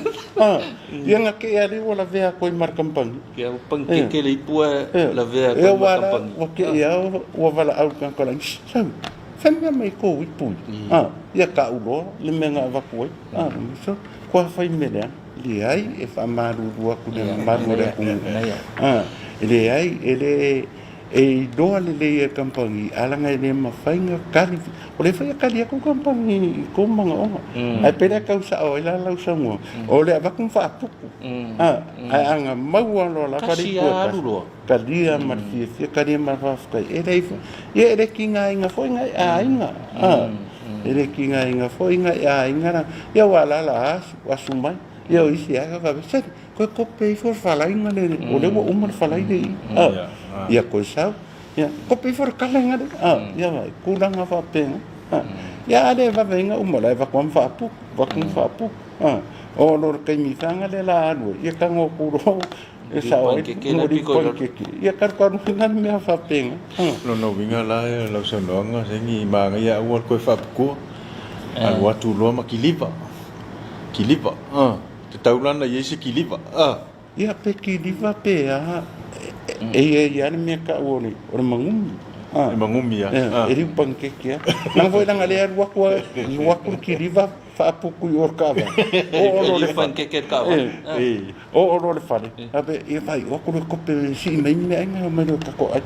Ia na kei ali ua lavea koe ma le kamupani. Ia ua panikeke le ipu ae lavea Ia koe ma ua le ala, kamupani. ua kei au, ua valaau i le tagata la, Shh, sau, fai mea mai kou ipu ia. Ia kau loa le mea na avatu ai. So, kua fai mea leaga. Leai, e faamalulu atu i le mamalu o le atunuu. E leai, e le e iloa lelei e le kamupani, a leaga e le mafai ona kali. O lea foi e kali atu le kamupani i kou manaoga. Ae pei la e tau sao ai la lau saunoaga, o le avatu ma faaputu, ae a na maua loa lava le Tasi ipu e lava alu tasi, loa. talia ma le fiafia, talia ma le faafetai. E leai foi, ia e le tigaina foi nai aiga, E le tigaina foi nai aiga la, ia ua alaala asu, asu mai. Ia o isi lava faapea, sali, koe kope ifo le falaiga le, o lea ua uma le falai le i. Ia koe sau, ia, kope ifo le kalaga le, ia vaai, tulaga faapena. Ia a le vavaiga uma la e avatu lava ma faaputu, avatu ma faaputu. Oo loa i le taimi faga lea o le a alu ai, ia tago atu loa E sao ai Panikeke le piko i lalo. Panikeke. Ia kalukalu mai le mea faapena. Lona uiga la lau saunoaga segi manaia aua le toe faapitoa alu atu loa ma kiliva. Kiliva tatau la ona i ai se kiliva. Ia pe kiliva pe a e i ai lava le mea tau o le o le magumi. Le magumi a. E liu panikeke a. Leaga foi leaga lea alu atu alu atu le kiliva faaputu i o le taavale. Oo loa le fale. Panikeke le taavale. Oo loa le fale, faapea, ia faaiu atu le kope e sii mai ni meaai na omai loa tatou ai.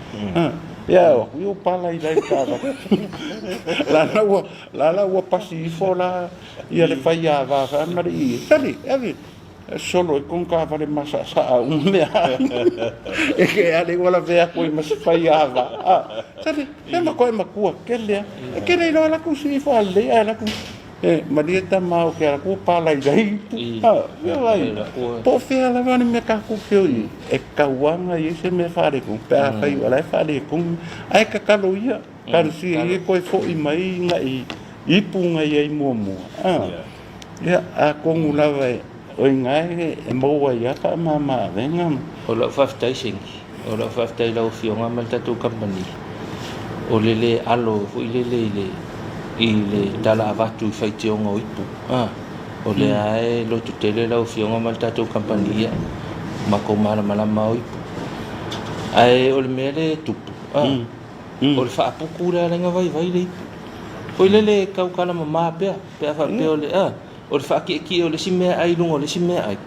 Ia o atu, ia ua pala i lai le taavale. La la ua, la la ua pasi ifo la ia le faiava fa ma le ie. Sali, ave, solo ai kona taavale masasaa uma mea ai. E ke ale ua lavea atu ai ma se faiava. Sali, se matua e matua kele a. E kele iloa latou sii ifo a lelei ae latou E, malie tama o ke ala kua pālailai ipu. Ha, ia vai. Po o fea lava le mea tatou te o i ai, e tatau lava ona i ai se mea faaletonu, pe afai o la e faaletonu, ae tatalo ia, talosia ia toe foi mai nai ipu na i ai muamua. A, ia, atonu lava o i ina e maua ai lava faamama-avega. O lau faafetai Sengi, o lau faafetai i lau Afioga ma le tatou kamupani. o le lē alo foi lele i le i le tala avatu i faitioga o ipu a o lea lava e lototele lau Afioga ma le tatou kamupani ia matou malamalama o ipu. Ae o le mea lea e tupu a o le faaputu lea ala ai ona vaivai le ipu. Foi lele e tau talamama pea pe a faapea o le a O le faatietie o le isi meaai i luga o le isi meaai,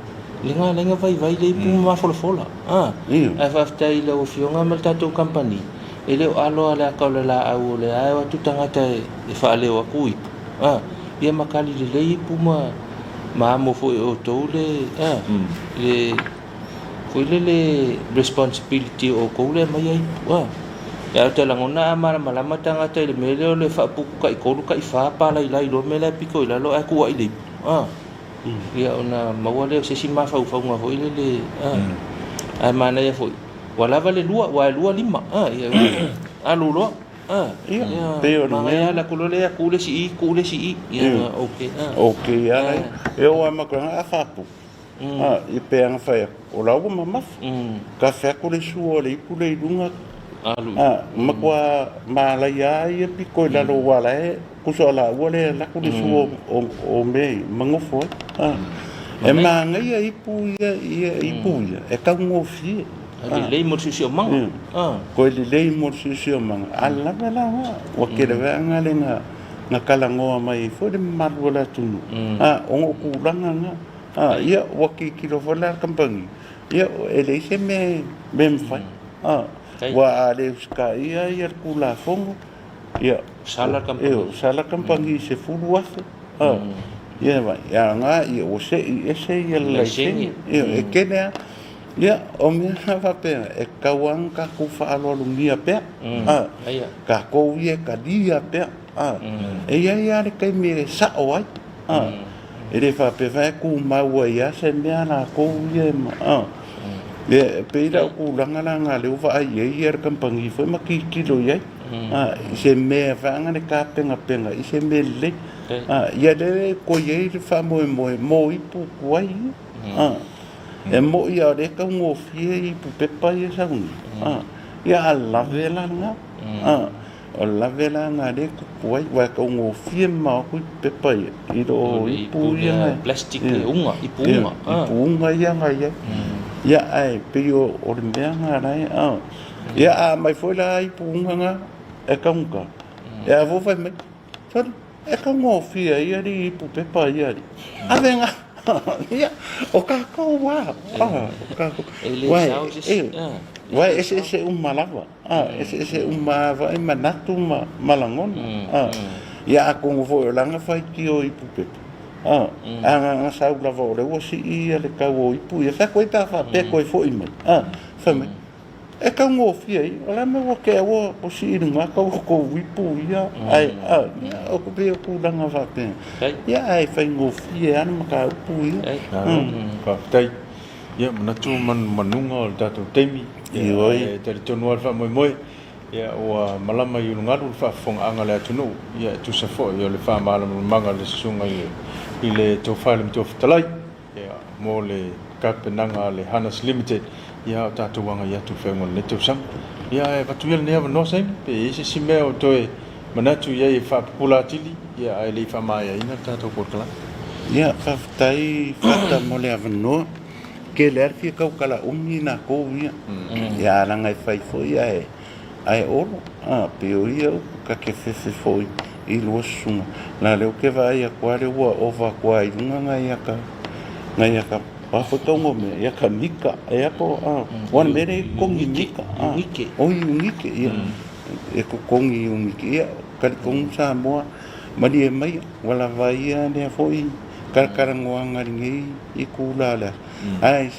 lena la na vaivai le ipu ma mafolafola. A, ae faafetai i lau Afioga ma le tatou kamupani, e le o alo lava le ata o le laau o lea e o atu tagata e faaleo atu ipu, a, ia ma kali lelei ipu ma ma amo foi e outou le, a, le foi lele responsibility o outou le aumaia ipu, a. Ae ou te lagona a malamalama tagata i le mea lea o le faaputu taitolu taifa palailai loa mea la e pito i lalo ae tuuai le ipu a ia ona maua lea o se isi mafaufauga foi lele a ae manaia foi ua lava le lua aua e lua lima a ia alu loa a Ia, pei o le manaia lava le lea tu le isi i tu le isi i ia okay a okay a e oo lava ma koe a faaputu A, i pe ana fai atu, o la ua mamafa. Kafe atu le sua o le ipu lea i luga, a, matua malaia lava ia pito i lalo aua la e tusa o laua lea e alu atu le sua o mea ia ma nofo ai. A, e manaia ipu ia, ia ipu ia, e taugofie. A lelei mo le siosiomaga. A. Koe lelei mo le siosiomaga, a lava la ua tele vaega lea na talanoa mai ai foi le mamalu o le atunuu, a, ona o tulaga na. A, ia, ua tilotilo foi la le kamupani, ia, e leai se mea e mafai. A, aua a le usitaia le Tulafono, ia, Sala le kamupani. Ioe, sala le kamupani i $10,000. A, ia vaai, a na, ia, ua sei ese le laisene. Ioe, e tele lava. Ia, o mea na faapea, e tatau lava ona tatou faaaloalogia pea. A, tatou ia e talia pea. A, e i ai lava le taimi e sao ai. A, e le faapea foi e tumau ai lava se mea latou ia e a. E pei la o tulaga la na lea ua vaai ai le kamupani foi ma tilotilo i ai a, i se mea foi lea e tapenapena i se mea lelei. A, ia lea e toe i ai le faamoemoe mo ipu tuai ia. A, e moni lava o lea e taugofie ipu pepa ia e sau nei, a, ia a lave la lena. A. O le lave la lena lea e tupu ai, aua e taugofie mamao atu ipu pepa ia i lo ipu ia na plastic e uga, ipu uga. Ipu uga ia na i ai. Ia ae pei o le mea lena la e, ia a aumai foi la ipu uga na e taugata, ia a foi fai mai, sole, e taugofie ai alii ipu pepa ia alii. Ave na, ia, o tatou lava, o tatou. E le sao se isi. Aua e eseese uma lava. A, eseese uma lava ai manatu ma lagona. A, ia atonu foi o lana faitio i ipu pepa. A, a na sau lava o lea ua sii ia le tau o ipu ia, fai atu ai pe a faapea e toe foi mai. A, fai mai, e taugofie ia, o le a le mea ua tea ua sii i luga tau o tou ipu ia, ae, a, ia, o pei o tulaga faapena. Ia, ae faigofie lava le mataupu ia. Faafetai. Ia, manatu manumanuga o le tatou taimi. Ioe. E talitonu lava le faamoemoe, ia, ua malama i ulugalu le faafofogaaga a le atunuu, ia, e tusa foi o le faamalamalamaga a le Susuga i le Tofa i le Matua Fetalai, ia, mo le tapenaga a le Hanas Limited, ia, a o tatou agai atu i le faaiuga o lenei tausaga. Ia, ae avatu ia lenei avanoa, Saini, pe i ai se isi mea o toe manatu i ai e faapupula atili, ia, ae le i faamaeaina le tatou polokalame. Ia, faafetai Fata mo le avanoa. Tele lava le fia tautala umi latou ia. Ia, a leaga e fai foi ae, ae olo. A, pei o ia upu ta te fefe foi i lua susuga. La lea ou te vaai atu lava lea ua ova atu lava i luga nai ata, nai ata, o a foi tauga o mea, ia ka mika, ea po, a, ua le mea lea e totogi mika, a, o iunike, ia, e totogi iunike. Ia, talitonu Samoa, malie maia, ua lava ia lea foi talatalanoaga i lenei itula o le aso. Ae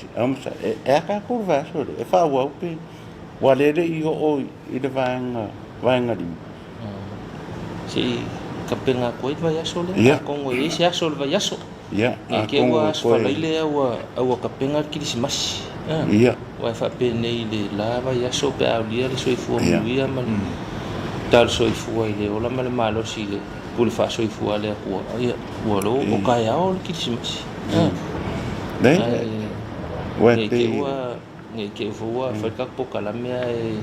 e a tatou le vaiaso lea? E faaauau pe ua lea le i oo i le vaega vaega 5? Se i tapena atu ai le vaiaso lea, atonu e i ai se aso o le vaiaso. Ia, Ne i te i ua aso falaile a ua tapena le kilisimasi. Ia. Aua e faapenei i le la vaiaso pe a aulia le soifua manuia ma le talo soifua i le ola ma le malosi i le pule faasoifua a le Atua. Ia, ua lo o taeao le kilisimasi. Nei, Ae ua ne i te pei ua ne i te i foi ua fai le tatou polokalame ae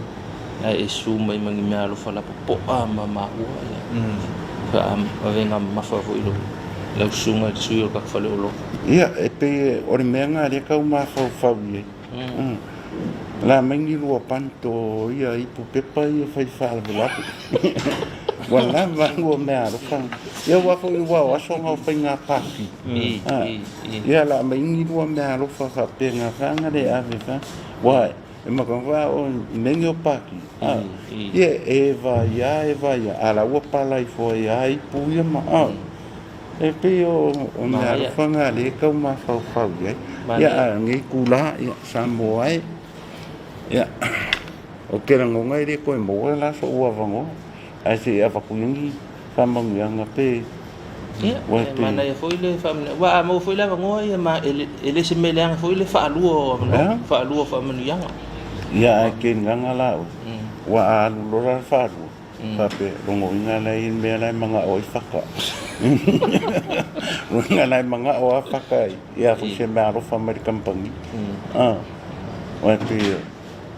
Ae e susu mai ma ni meaalofa lapopoa ma maua ia faavavega mamafa foi i lau susuga i le sui o le tatou faleoloa. Ia, e pei o le mea lena lea e tau mafaufau i ai. La mai ni lua panto ia ipu pepa ia fai faalavelave. Ua lava lua meaalofa. Ia aua foi aua o aso na o faiga pati. Ia la mai ni lua meaalofa faapena faga le ave fa. Ua E makafa o menge o paki. Ia e va ia e va ia a la ua pala ifo ai a ipu ia ma a. E pei o o mea alofa nga le kau mafaufau i ai. Ia a ngei kula ia Samoa e. Ia o ke langonga e le koe maua la soʻu avanoa ae se i avatu ia ni faamanuiaga pe Ia, e manaia foi le faamanuiaga. Aua a maua foi le avanoa, ia, ma, e le, e le se mea leaga foi le faalua o avanoa, faalua o faamanuiaga. Ia, ae ke gaga la oe, ua a alu loa la le faalua, faapea, logoina la i le mea la e manao ai faka. Logoina la e manao a faka ia foi se mea alofa mai le kamupani. Ah, aua e pei,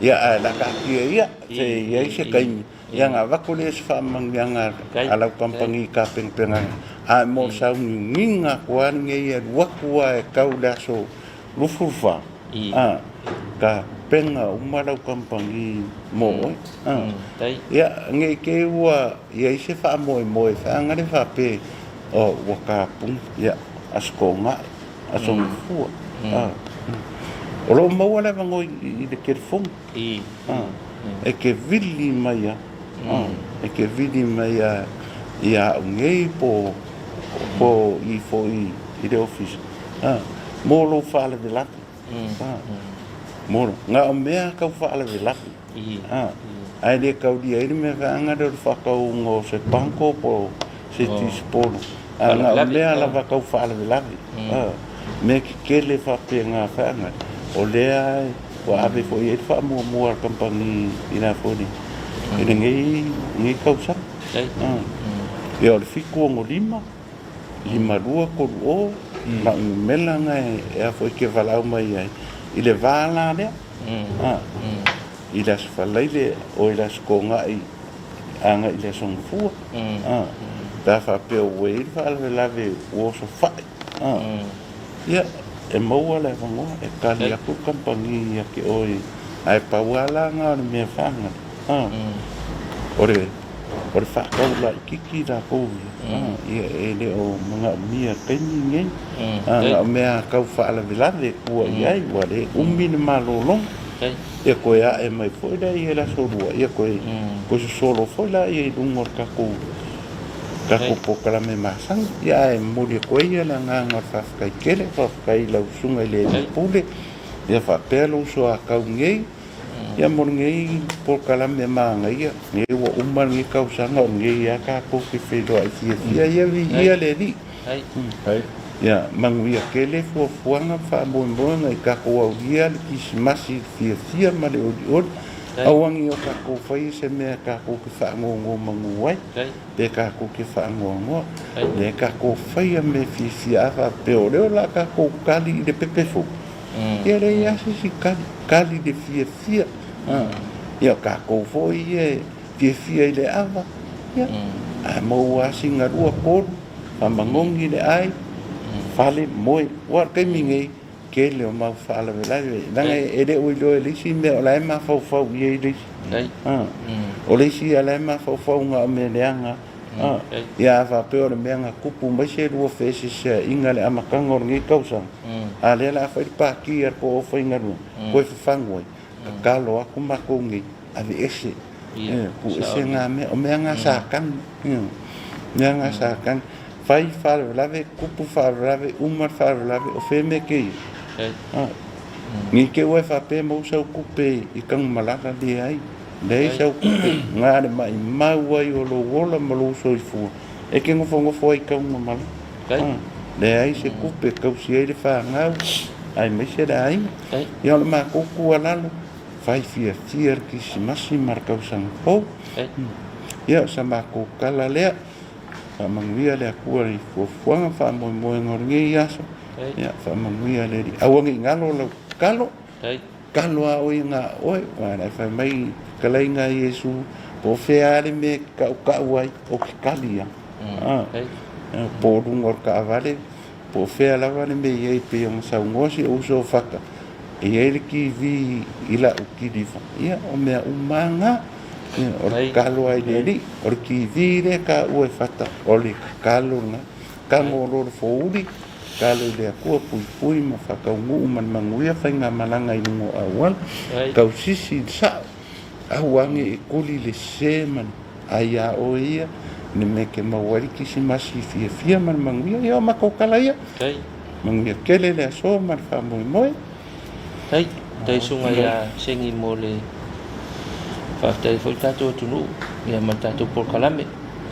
ia, ae la taatia ia, se i ai se taimi. Ia na avatu lea se faamanuiaga a lau kamupani i tapenapenaga, ae mo le sauniuniga atu lava lenei e alu atu lava e tau i le aso 24, a, tapena uma lau kamupani mo oe. A, ia, ne i te i ua i ai se faamoemoe feaga le faapea, oh, ua tapuna, ia, Aso Toonai, Aso Gafua, a. O lo o maua le avanoa i le telefoni. E ke vili mai a, e ke vili mai a ia au nei po po i foi i le ofisa. Mo lou faalavelave. Mo na o mea kau faalavelave. Ae le kaulia ai le mea vaega lea o le faatauga o se panko po se tisipolo. A na o mea lava tau faalavelave. Mea tetele faapena feaga, o lea ua ave foi i ai le faamuamua a le kamupani i la foi i lenei lenei tausaga. Ia o le 765 52 30 lau numera na e a foi ke valaau mai ai i le va la lea. I le Aso Faraile o i le Aso Toonai agai i le Aso Gafua. Pe a faapea ua i ai le faalavelave ua osofai, ia, e maua le avanoa e tali atu le kamupani ia te oe, ae pau lava la lena o le mea faga, o le o le faatau laitiiti latou ia, ia e le o manaomia i le taimi lenei. Na o mea tau faalavelave e tua i ai, ua le umi le malologa. Ia toe ae mai foi lea i le aso lua, ia toe toe sosolo foi lea i luga o le tatou tatou polokalame masani. Ia ae momoli atu ai le agaga o le faafetai tele, faafetai i lau susuga i le Alii Pule, ia faapea lou uso a tau nei, ia mo lenei polokalame manaia, nei ua uma lenei tausaga o lenei lava tatou te feiloai fiafia, ia viia le Alii. Ia manuia tele fuafuaga ma faamoemoega i tatou aulia le Kisimasi i le fiafia ma le olioli. Aua ne i o tatou faia se mea tatou te faanonomanu ai, pe tatou te faanoanoa. Lea tatou faia mea fiafia a faapea o lea o le a tatou tali i le pepe fou. Ia leai lava se isi tali, tali i le fiafia. Ia o tatou foi ia e fiafia i le ava, ia, a maua lava sina lua, tolu, faamanogi le ai, fale, moe. Aua o le taimi nei, tele o mau faalavelave, leaga e le o iloa e le isi mea o la e mafaufau i ai le isi. O le isi ia la e mafaufau na o mea leaga. Ia a faapea o le mea na tupu mai se lua feeseeseaiga i le amataga o lenei tausaga, a lea o le a fai le pati a le toafaigaluega, toe fafagu ai. Tatalo atu matou nei, aveese, tuuese na mea, o mea na sa tagi, mea na sa tagi. Fai faalavelave, tupu faalavelave, uma le faalavelave, o fea mea kēia? Nei te i ua e faapea e maua sau tupe i Tanumalala, leai, leai sau tupe, na o le maumau ai o lou ola ma lou soifua, e te nofonofo ai i Tanumalala. Leai se tupe e tausi ai le fanau aemaise le aiga. Ia o le matou tuualalo, fai fiafia le Kerisimasi ma le tausaga fou. Ia o sa matou tala lea, faamanuia le Atua i fuafuaga ma faamoemoega o lenei aso. Ia faamanuia le Alii. Aua ne i galo lau tatalo. Tatalo lava oe na oe, aua la e fai mai fetalaiga a Iesu, po o fea lava le mea e te tautau ai, ou te tali lava. Po o luga o le taavale, po o fea lava le mea e i ai, pei ona saunoa si ou uso o Fata, e i ai le TV i lau kiliva, ia o mea uma lava na. O le tatalo lava i le Alii, o le TV lea e taua e Fata, o le tatalo lena. Tago loa le fouli, Tatalo i le Atua, puipui ma faataunuu ma le manuia faigamalaga i luga o auala, tausisi i le sao, aua ane e tuli le sese ma le ai ia oe ia, i le mea e te maua ai le kisimasi fiafia ma le manuia. Ia o matou tala ia. Manuia tele le aso ma le faamoemoe. Tai, tai susuga ia Sengi mo le faafetai foi le tatou atunuu ia ma le tatou polokalame.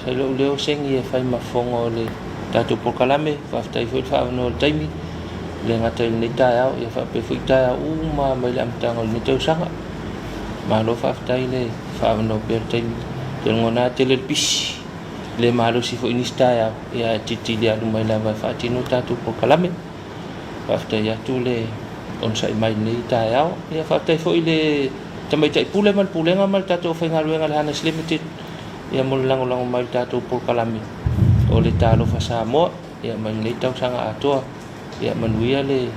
Fai lou leo Sengi e fai ma fofoga o le tatou polokalame, faafetai foi le faaavanoa o le taimi, e le gata i lenei taeao ia faapea foi taeao uma mai le amataga o lenei tausaga. Malo faafetai le faaavanoa pea o le taimi. Ou te lagona lava tele le pisi, le malosi foi nisi taeao, ia ae tilitili alu mai lava e faatino tatou polokalame. Faafetai atu le onosai mai i lenei taeao. Ia faafetai foi i le Tamaitai Pule ma le Pulega ma le tatou aufaigaluega a le Harness Limited ia mo le lagolago mai i le tatou polokalame o le Talofa Samoa ia mai lenei tausaga atoa. Ia manuia le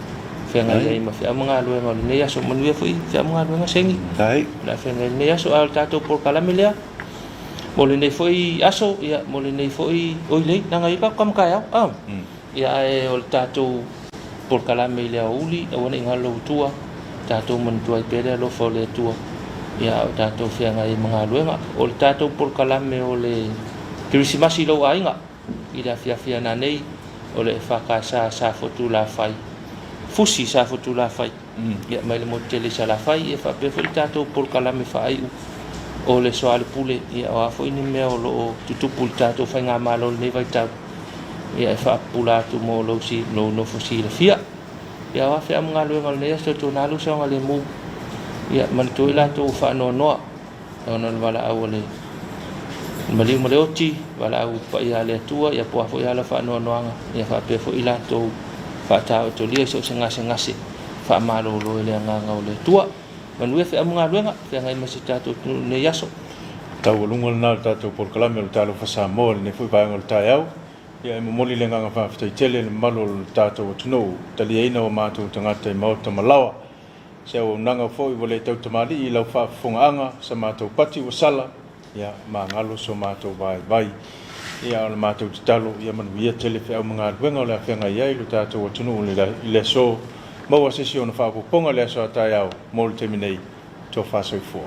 feagai ai ma feau ma galuega o lenei aso. Manuia foi feau ma galuega Sengi. O le a feagai ai lenei aso. A o le tatou polokalame lea mo lenei foi aso, ia mo lenei foi oi lei, leaga e i ai le tatou kamataeao. Ah. Ia ae o le tatou polokalame i le aoauli, aua ne i galo lou tua, tatou manatua ai pea le alofa o le Atua, ia a o tatou feagai ai ma galuega. O le tatou polokalame o le Kerisimasi i lou aiga, i le afiafi ana nei, o le EFKS Safotulafai, Fusi Safotulafai, ia mai le motu tele i Salafai, ia faapea foi le tatou polokalame faaiu o le Soalepule, ia o a foi ni mea o lo o tutupu i le tatou faigamalo i lenei vaitau. Ia e faapupula atu mo lou, lou nofo silafia. Ia o a feau ma galuega o lenei aso tautuana alu saogalemu. Ia manatua i latou ua faanoanoa ona o le valaau a le maliu ma le oti, valaau paia a le Atua, ia po o a foi ala faanoanoaga, ia faapea foi i latou faataotolia i so o se gasegase faamalolo i le agaga o le Atua. Manuia feau ma galuega, feagai ma si tatou atunuu i lenei aso. Taualuga lena o le tatou polokalame o le Talofa Samoa i lenei foi vaega o le taeao. Ia e momoli le agaga faafetai tele i le mamalu o le tatou atunuu i taliaina o matou tagata i maota ma laoa. Se auaunaga foi ua le tautamalii i lau faafofogaaga, sa matou pati ua sala, Ia magalo so matou vaivai. Ia o le matou tatalo, ia manuia tele feau ma galuega o le a feagai ai lo tatou atunuu i le aso. Maua se isi ona faaopoopoga i le aso a taeao mo le taimi nei. Tofa soifua.